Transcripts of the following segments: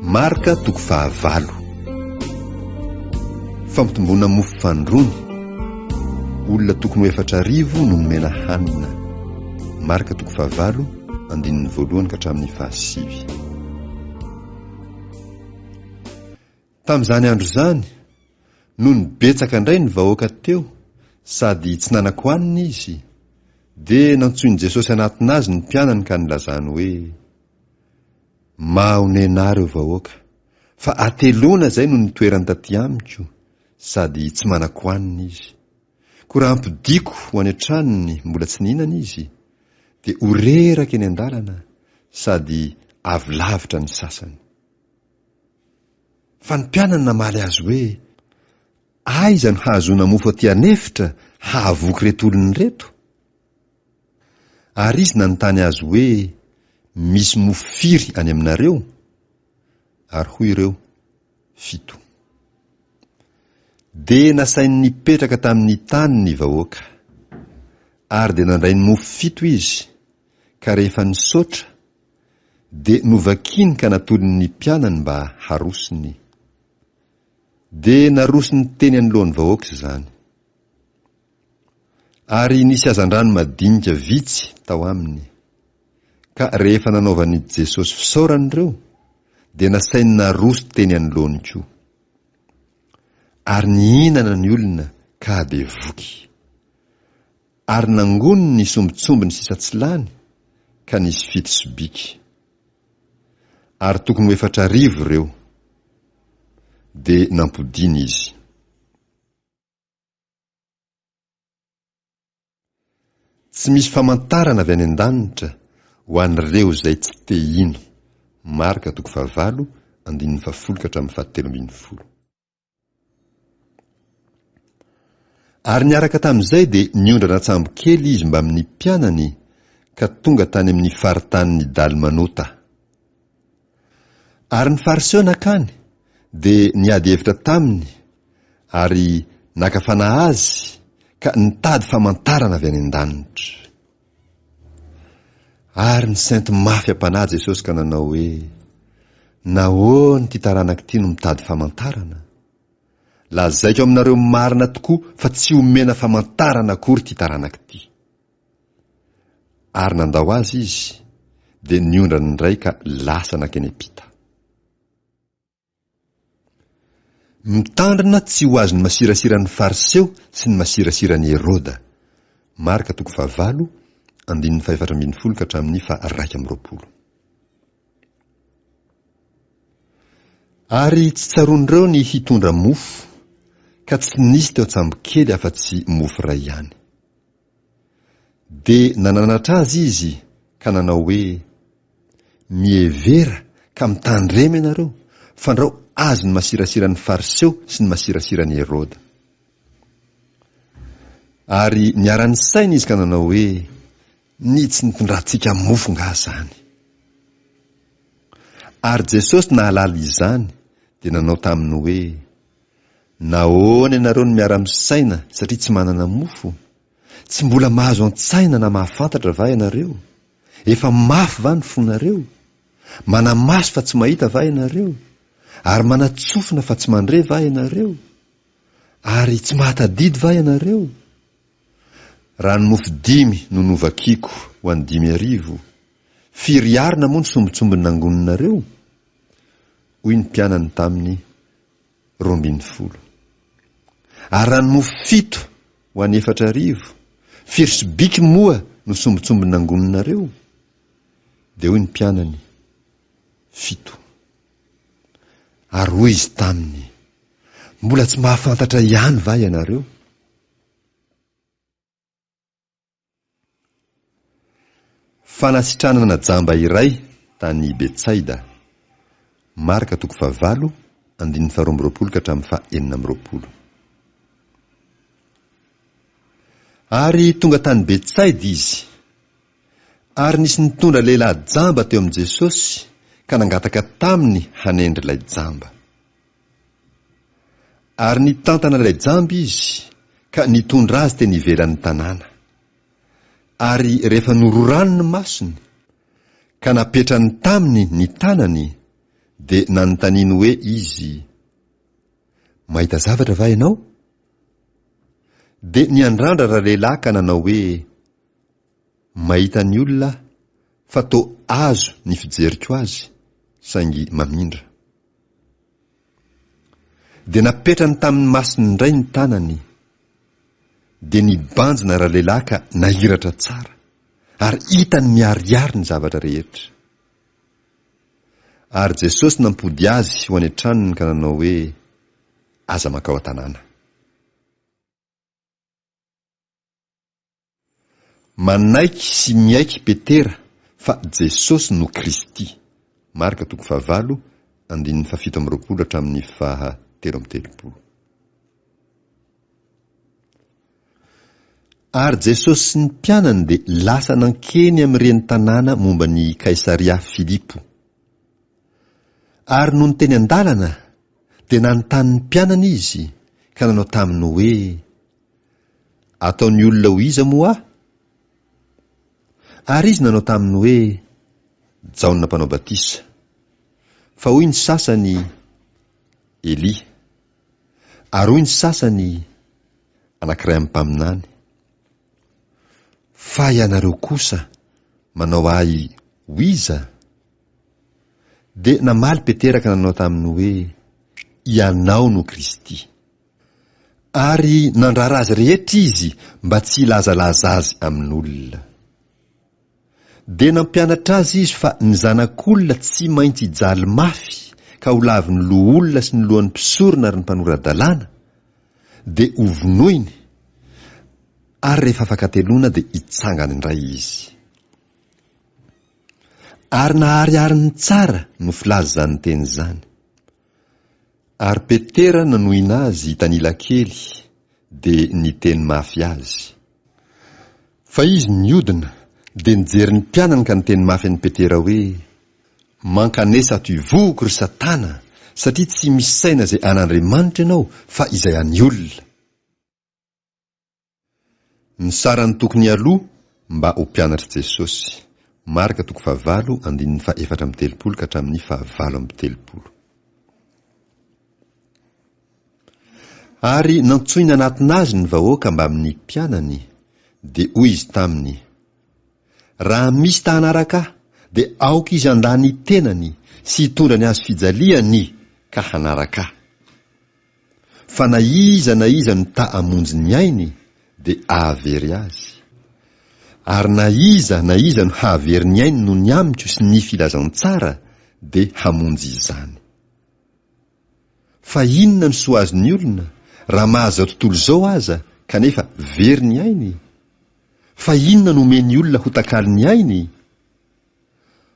Marka toko fahavalo. Fampitomboana mofo fanindroany. Olona tokony ho 4000 no nomena hanina. Marka toko fahavalo, andininy voalohany ka hatramin'ny fahasivy. Tamin'izany andro izany, nony betsaka indray ny vahoaka teo sady tsy nanan-kohanina izy, dia nantsoin'i Jesosy hanatona azy ny mpianany ka nilazany hoe, Mahonena ahy ireo vahoaka, fa hateloana izay no nitoerany taty amiko, sady tsy manan-kohanina izy. Koa raha ampodiako ho any an-tranony mbola tsy nihinana izy, dia ho reraka eny an-dalana sady avy lavitra ny sasany. Fa ny mpianany namaly azy hoe, Aiza no hahazoana mofo aty an'efitra hahavoky ireto olona ireto? Ary izy nanontany azy hoe, Misy mofo firy any aminareo? Ary hoy ireo, Fito. Dia nasainy nipetraka tamin'ny tany ny vahoaka. Ary dia nandray ny mofo fito izy, ka rehefa nisaotra, Dia novakiny ka natolony ny mpianany mba harosony. Dia narosony teny anoloan'ny vahoaka izany. Ary nisy hazandrano madinika vitsy tao aminy. Ka rehefa nanaovan'i Jesosy fisaorana ireo, dia nasainy naroso teny anoloany koa. Ary nihinana ny olona ka dia voky. Ary nangoniny ny sombintsombiny sisa tsy lany, ka nisy fito sobiky. Ary tokony ho 4000 ireo. Dia nampodiany izy. Tsy misy famantarana avy any an-danitra ho an'ireo izay tsy te hino. Marka toko fahavalo, andininy fahafolo ka hatramin'ny fahatelo ambin'ny folo. Ary niaraka tamin'izay dia niondrana an-tsambo kely izy mbamin'ny mpianany ka tonga tany amin'ny faritanin'i Dalmanota. Ary ny Fariseo nankany dia niady hevitra taminy ary naka fanahy azy ka nitady famantarana avy any an-danitra. Ary nisento mafy am-panahy Jesosy ka nanao hoe, Nahoana ity taranaka ity no mitady famantarana? Lazaiko aminareo marina tokoa fa tsy homena famantarana akory ity taranaka ity. Ary nandao azy izy, dia niondrana indray ka lasa nankeny am-pita. Mitandrina tsy ho azon'ny masirasiran'ny Fariseo sy ny masirasiran'i Heroda. Marka toko fahavalo, andininy fahefatra ambin'ny folo ka hatramin'ny faha-iraika amby roapolo. Ary tsy tsaroan'ireo ny hitondra mofo, ka tsy nisy teo an-tsambokely afa-tsy mofo iray ihany. Dia nananatra azy izy ka nanao hoe, Mihevera ka mitandrema ianareo, fandrao azon'ny masirasiran'ny Fariseo sy ny masirasiran'i Heroda. Ary niara-nisaina izy ka nanao hoe, Ny tsy nitondrantsika mofo angaha izany? Ary Jesosy nahalala izany dia nanao taminy hoe, Nahoana ianareo no miara-misaina satria tsy manana mofo? Tsy mbola mahazo an-tsaina na mahafantatra va ianareo? Efa mafy va ny fonareo? Manamaso fa tsy mahita va ianareo? Ary manatsofina fa tsy mandre va ianareo? Ary tsy mahatadidy va ianareo? Raha ny mofo dimy no novakiko ho an'ny 5000, firy arina moa ny sombintsombiny nangoninareo? Hoy ny mpianany taminy, 12. Ary raha ny mofo fito ho an'ny 4000, firy sobiky moa no sombintsombiny nangoninareo? Dia hoy ny mpianany, Fito. Ary hoy izy taminy, Mbola tsy mahafantatra ihany va ianareo? Fanasitranana jamba iray tany Betsaida. Marka toko fahavalo, andininy faharoa amby roapolo ka hatramin'ny faha-enina amby roapolo. Ary tonga tany Betsaida izy. Ary nisy nitondra lehilahy jamba teo amin'i Jesosy ka nangataka taminy hanendry ilay jamba. Ary nitantana ilay jamba izy ka nitondra azy teny ivelan'ny tanàna. Ary rehefa nororany ny masony, ka napetrany taminy ny tanany, Dia nanontaniany hoe izy, Mahita zavatra va ianao? Dia niandrandra ralehilahy ka nanao hoe, Mahita ny olona aho, fa toa azo ny fijeriko azy, saingy mamindra. Dia napetrany tamin'ny masony indray ny tanany. Dia nibanjina ralehilahy ka nahiratra tsara, ary hitany miharihary ny zavatra rehetra. Ary Jesosy nampody azy ho any an-tranony ka nanao hoe, Aza mankao an-tanàna. Manaiky sy miaiky Petera fa Jesosy no Kristy, Marka toko fahavalo, andininy fahafito amby roapolo hatramin'ny faha 33. Ary Jesosy sy ny mpianany dia lasa nankeny amin'ireny tanàna momba ny Kaisaria Filipo. Ary nony teny an-dalana, dia nanontany ny mpianany Izy, ka nanao taminy hoe, Ataon'ny olona ho iza moa Aho? Ary izy nanao taminy hoe, Jaona Mpanao Batisa. Fa hoy ny sasany, Elia. Ary hoy ny sasany, Anankiray amin'ny mpaminany. Fa ianareo kosa manao ahy ho iza? Dia namaly Petera ka nanao taminy hoe, Ianao no Kristy. Ary nandrara azy rehetra izy mba tsy hilazalaza azy amin'olona. Dia nampianatra azy izy fa ny Zanak'olona tsy maintsy hijaly mafy ka ho lavin'ny loholona sy ny lohan'ny mpisorona ary ny mpanora-dalàna, dia hovonoiny, ary rehefa afaka hateloana dia hitsangana indray izy. Ary naharihariny tsara no filaza izany teny izany. Ary Petera nanohina azy hitanila kely, dia niteny mafy azy. Fa izy niodina, dia nijery ny mpianany ka niteny mafy an'i Petera hoe, Mankanesa ato ivohoko, ry Satana, satria tsy misaina izay an'Andriamanitra ianao, fa izay an'ny olona. Ny sarany tokony aloa mba ho mpianatr'i Jesosy. Marka toko fahavalo andininy faha 34 ka hatramin'ny faha 38. Ary nantsoiny hanatona azy ny vahoaka mbamin'ny mpianany, dia hoy izy taminy, Raha misy ta hanaraka ahy, dia aoka izy handà ny tenany sy hitondra ny hazo fijaliany ka hanaraka ahy. Fa na iza na iza no ta hamonjy ny ainy dia hahavery azy. Ary na iza na iza no hahavery ny ainy noho ny amiko sy ny filazantsara dia hamonjy izany. Fa inona no soa azon'ny olona raha mahazo izao tontolo izao aza kanefa very ny ainy? Fa inona no omen'ny olona ho takalon'ny ainy?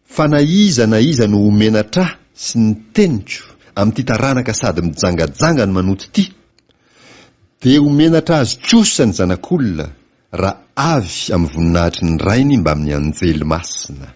Fa na iza na iza no ho menatra ahy sy ny teniko amin'ity taranaka sady mijangajanga no manoto ity, dia ho menatra azy kosa ny Zanak'olona raha avy amin'ny voninahitry ny Rainy mbamin'ny anjely masina.